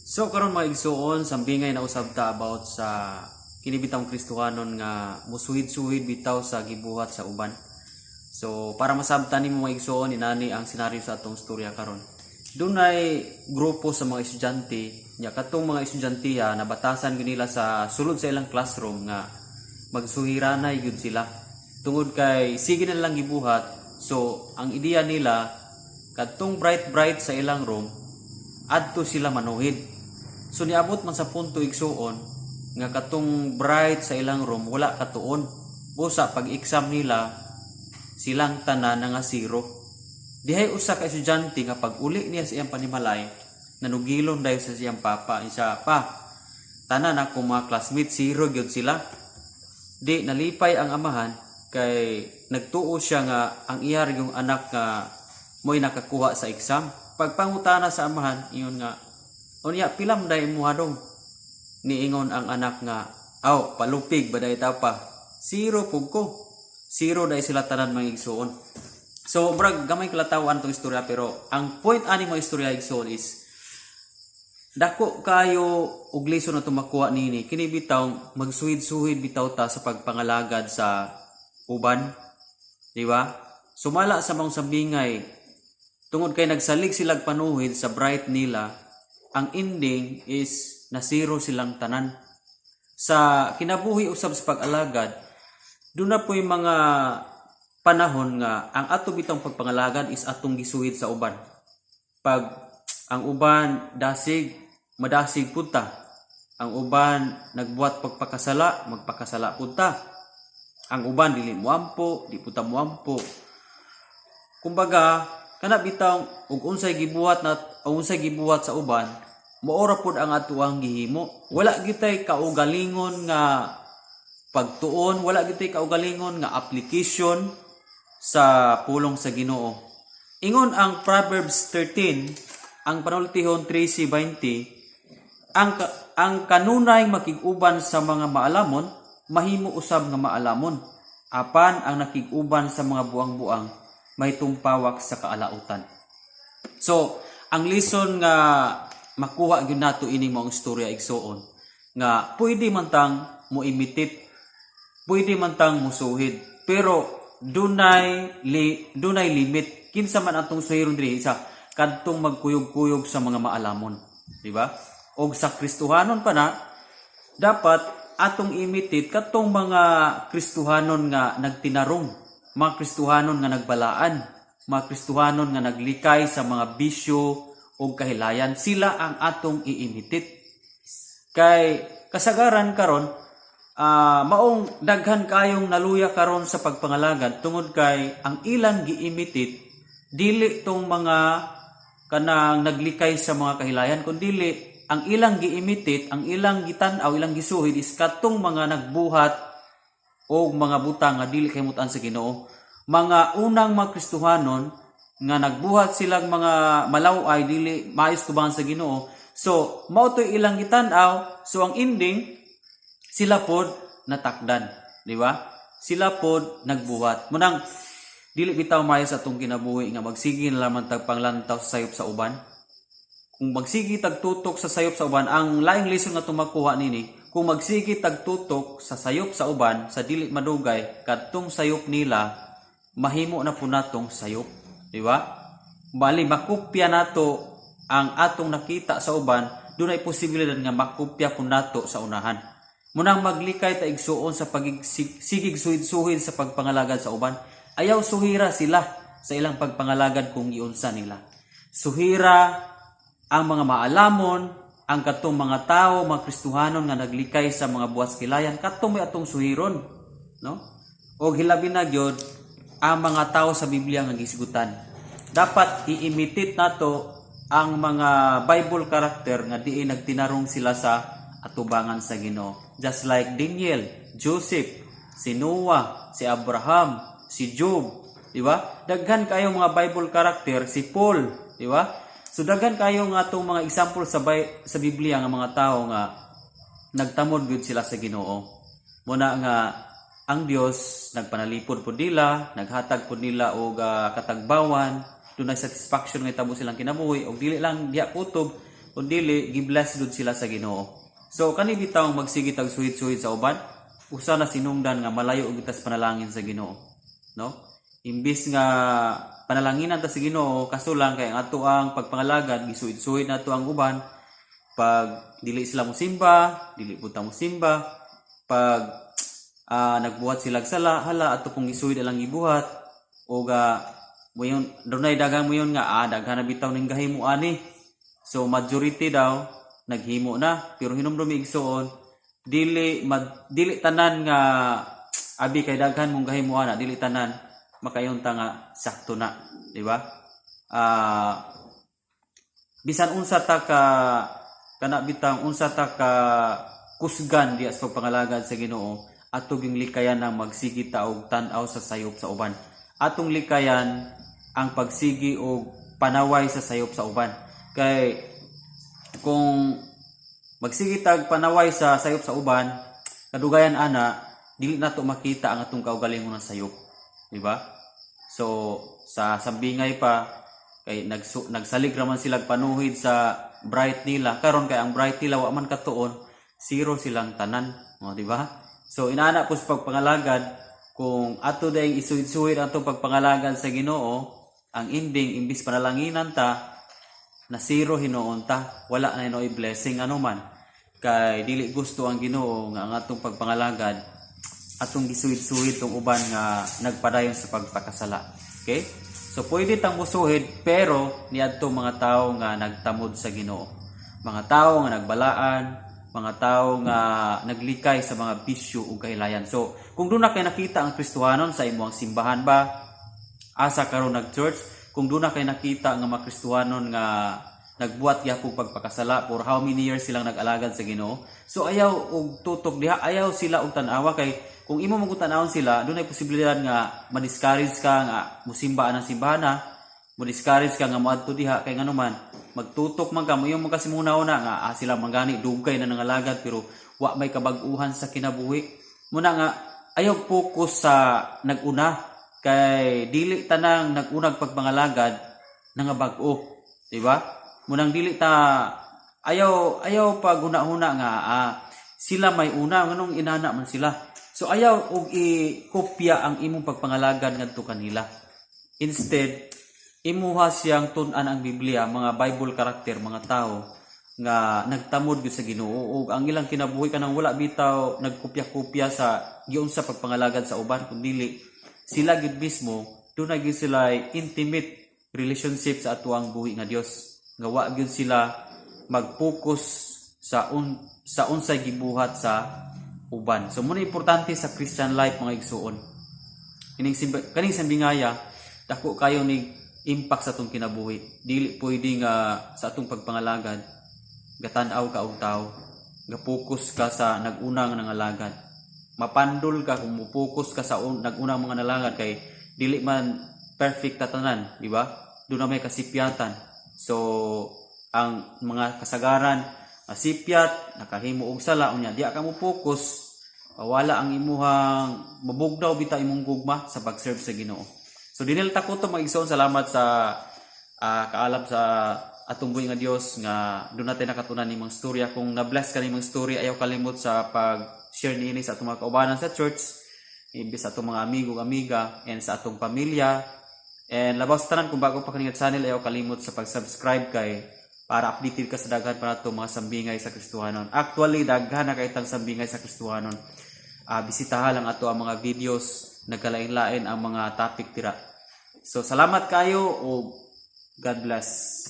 So karon, mga igsuon, sambingay na usab ta about sa kini bitawng Kristohanon nga musuhid-suhid bitaw sa gibuhat sa uban. So para masabtan nimo, mga igsuon, inani ang senaryo sa atong storya karon. Dunay grupo sa mga estudyante nya katong mga estudyante ha, nabatasan gyud nila sa sulod sa ilang classroom nga magsuhiranay gyud sila. Tungod kay sige na lang gibuhat, so ang ideya nila, kadtong bright bright sa ilang room, adto sila manuhid. So niabot man sa punto, igsuon, nga katong bright sa ilang room wala katuon. Busa pag exam nila, silang tanan nga zero. Dihay usa ka estudyante nga pag uli niya sa iyang panimalay, nanugilon dayon sa iyang papa. Isa pa, tanan ako mga classmates, zero gyud sila. Di nalipay ang amahan kay nagtuo siya nga ang iya yung anak nga mo'y nakakuha sa exam. Pagpangutana sa amahan, ingon nga, "Unya, pila man day imuha dong?" Niingon ang anak nga, "Aw, palupig ba day ta pa? Zero pug ko." Zero day sila tanan, mga igsuon. So, murag gamay kalatawan tong istorya, pero ang point ani mga istorya, igsuon, is dako kayo og lesson na makuha nini kini bitaw magsuhid-suhid bitaw ta sa pagpangalagad sa uban, di ba? Sumala sa mga sambingay, tungod kay nagsalig silag panuhid sa bright nila, ang ending is na zero silang tanan. Sa kinabuhi usab sa pag-alagad, doon na po yung mga panahon nga ang ato bitang pagpangalagad is atong gisuhid sa uban. Pag ang uban dasig, madasig pud ta. Ang uban nagbuhat pagpakasala, magpakasala pud ta. Ang uban dili muampo, di pud ta muampo. Kumbaga, kana bitaw ug unsay gibuhat na unsay gibuhat sa uban, maora pod ang atuang gihimo. Wala gitay kaugalingon nga pagtuon, wala gitay kaugalingon nga application sa pulong sa Ginoo. Ingon ang Proverbs 13, ang panultihon 13:20, ang kanunay makig-uban sa mga maalamon, mahimo usab nga maalamon. Apan ang nakig-uban sa mga buang-buang, may tumpawak sa kaalautan. So, ang lesson nga makuha gyud nato ini maong istorya, igsuon, nga pwede man tang mo imitate, pwede man tang musuhid, pero dunay limit. Kinsa man atong suhiron diri isa kadtong magkuyog-kuyog sa mga maalamon, di ba? Og sa Kristohanon pa na, dapat atong imitate katong mga Kristohanon nga nagtinarong, mga Kristohanon nga nagbalaan, mga Kristohanon nga naglikay sa mga bisyo o kahilayan. Sila ang atong i-imitate. Kay kasagaran karon, maong daghan kayong naluya karon sa pagpangalagad tungod kay ang ilang gi-imitate dili tong mga kanang naglikay sa mga kahilayan, kundi ang ilang gi-imitate, ang ilang gitan-aw, ilang gisuhid is katong mga nagbuhat og mga butang nga dili kahimutan sa Ginoo. Mga unang mga Kristohanon nga nagbuhat silang mga malaw-ay, dili maayos tubangan sa Ginoo. So, mao to'y ilang gitan-aw. So ang ending, sila pod natakdan, di ba? Sila pod nagbuhat. Munang dili bitaw maayo sa atong kinabuhi nga magsige na lamang tag panglantaw sa sayop sa uban. Kung magsige tagtutok sa sayop sa uban, ang laing lesson nga tumakuha nini, kung magsige tagtutok sa sayop sa uban, sa dili madugay, kadtong sayop nila, mahimo na po natong sayop, di ba? Bali makopya nato ang atong nakita sa uban, dunay posibilidad nga makopya po nato sa unahan. Munang maglikay ta, igsuon, sa pagsigig suhid-suhid sa pagpangalagad sa uban. Ayaw suhira sila sa ilang pagpangalagad kung giunsa nila. Suhira ang mga maalamon, ang katong mga tao, mga Kristohanon nga naglikay sa mga buwas kilayan, katong may atong suhiron, no? Og hilabi na gyud ang mga tao sa Biblia nga gisgutan. Dapat i-imitate nato ang mga Bible character nga diin nagtinarong sila sa atubangan sa Ginoo. Just like Daniel, Joseph, si Noah, si Abraham, si Job, di ba? Daghan kayo mga Bible character, si Paul, di ba? So daghan kayo nga atong mga example sa Biblia nga mga tao nga nagtamod gyud sila sa Ginoo. Muna nga ang Dios nagpanalipod pud nila, naghatag pud nila og katagbawan, dunay satisfaction nga itabo silang kinabuhi og dili lang diha kutob. Kung dili, gi-bless gud sila sa Ginoo. So kani bitaw magsige tag suhid-suhid sa uban, usa na sinungdan nga malayo og kita sa panalangin sa Ginoo, no? Imbis nga panalanginan ta sa Ginoo, kaso lang kay ang ato ang pagpangalagad, gisuhid-suhid nato ang uban. Pag dili sila mosimba, dili pud ta mosimba. Pag nagbuhat sila sala, hala, ato pong gisuhid alang gibuhat o ga moyon dunay daghang moyon nga daghan na bitaw ning gahimo ani. So majority daw naghimo na, pero hinumdumi, igsuon, dili tanan nga abi kay daghan mong gahimo ana, dili tanan makayon ta nga sakto na, di ba? Bisan unsa ta ka kana bitang unsa ta ka kusgan diya sa pagpangalagad sa Ginoo, ato ging likayan ang magsigi ta og tan-aw sa sayop sa uban. Atong likayan ang pagsigi og panaway sa sayop sa uban, kay kung magsige tag panaway sa sayop sa uban, kadugayan ana dili nato makita ang atong kaugalingon ng sayop, di ba? So sa sambingay pa kay nagsalig raman sila panuhid sa bright nila karon, kay ang bright nila wa man katuon, zero silang tanan, o di ba? So inana po sa pagpangalagad, kung ato dayong isuhid-suhid ang atong pagpangalagad sa Ginoo, ang ending, imbis panalanginan ta, na zero hinuon ta, wala na hinuoy blessing ano man, kay dili gusto ang Ginoo nga ang atong pagpangalagad atong gisuhid-suhid tong uban nga nagpadayon sa pagpakasala. Okay, so pwede tang musuhid, pero niadto mga tawo nga nagtamod sa Ginoo, mga tawo nga nagbalaan, mga tawo nga naglikay sa mga bisyo ug kahilayan. So kung doon na kay nakita ang Kristohanon sa imong simbahan ba, asa karon nag-church, kung doon na kay nakita nga mga Kristohanon nga nagbuhat gyapon pagpakasala for how many years silang nag-alagad sa Ginoo, so ayaw og tutok diha, ayaw sila og tan-awa, kay kung imo mong tan-awon sila, doon ay posibilidad nga ma-discourage ka nga musimba ang simbahan na, mo-discourage ka nga moadto diha, kay ngano man magtutok man ka mo yung kasi muna una nga sila mangani dugay na nangalagad pero wa may kabag-uhan sa kinabuhi. Muna nga ayaw focus sa nag-una, kay dili tanang nag-unag pagpangalagad nga bag-o, di ba? Munang dili ta ayaw paghuna-huna nga sila may una, nganong inana man sila. So ayaw og i-kopya ang imong pagpangalagad ngadto kanila. Instead, imuha siyang tun-an ang Biblia, mga Bible character, mga tao nga nagtamod gyud sa Ginoo ug ang ilang kinabuhi kanang wala bitaw nagkopya-kopya sa giunsa pagpangalagad sa uban, kun dili sila gyud mismo dunay gyud sila intimate relationship sa atuang buhi nga Dios, nga wa gyud sila mag-focus sa unsay gibuhat sa uban. So muna importante sa Christian life, mga igsuon. Ining simba, kaning sambingaya dako kayo ni impact sa atong kinabuhi. Dili pwede nga sa atong pagpangalagad gatan-aw ka og tawo, ga-focus ka sa nag-unang nangalagad. Mapandol ka kung mo-focus ka sa nag-unang mga nalagad, kay dili man perfect tatanan, di ba? Doon na may kasipyatan. So ang mga kasagaran masipyat, nakahimo og sala, unya diya ka mo focus, wala ang imuhang mabugdaw bitaw imong gugma sa pag-serve sa Ginoo. So dinil ta ko to, mga igsoon. Salamat sa kaalab sa atong buhi nga Dios nga doon natin nakatunan nimong storya. Kung na-bless ka nimong story, ayaw kalimot sa pag-share niini sa atong mga kaubanan sa church, imbis sa atong mga amigo ug amiga and sa atong pamilya. And labaw sa tanan, kung bago pa kani channel, ayaw kalimot sa pag-subscribe kay para updated ka sa daghan pa nato mga sambingay sa Kristohanon. Actually, daghan na kay tang sambingay sa Kristohanon. Bisitahan lang ato ang mga videos, nagkalain-lain ang mga topic tira. So salamat kayo o God bless.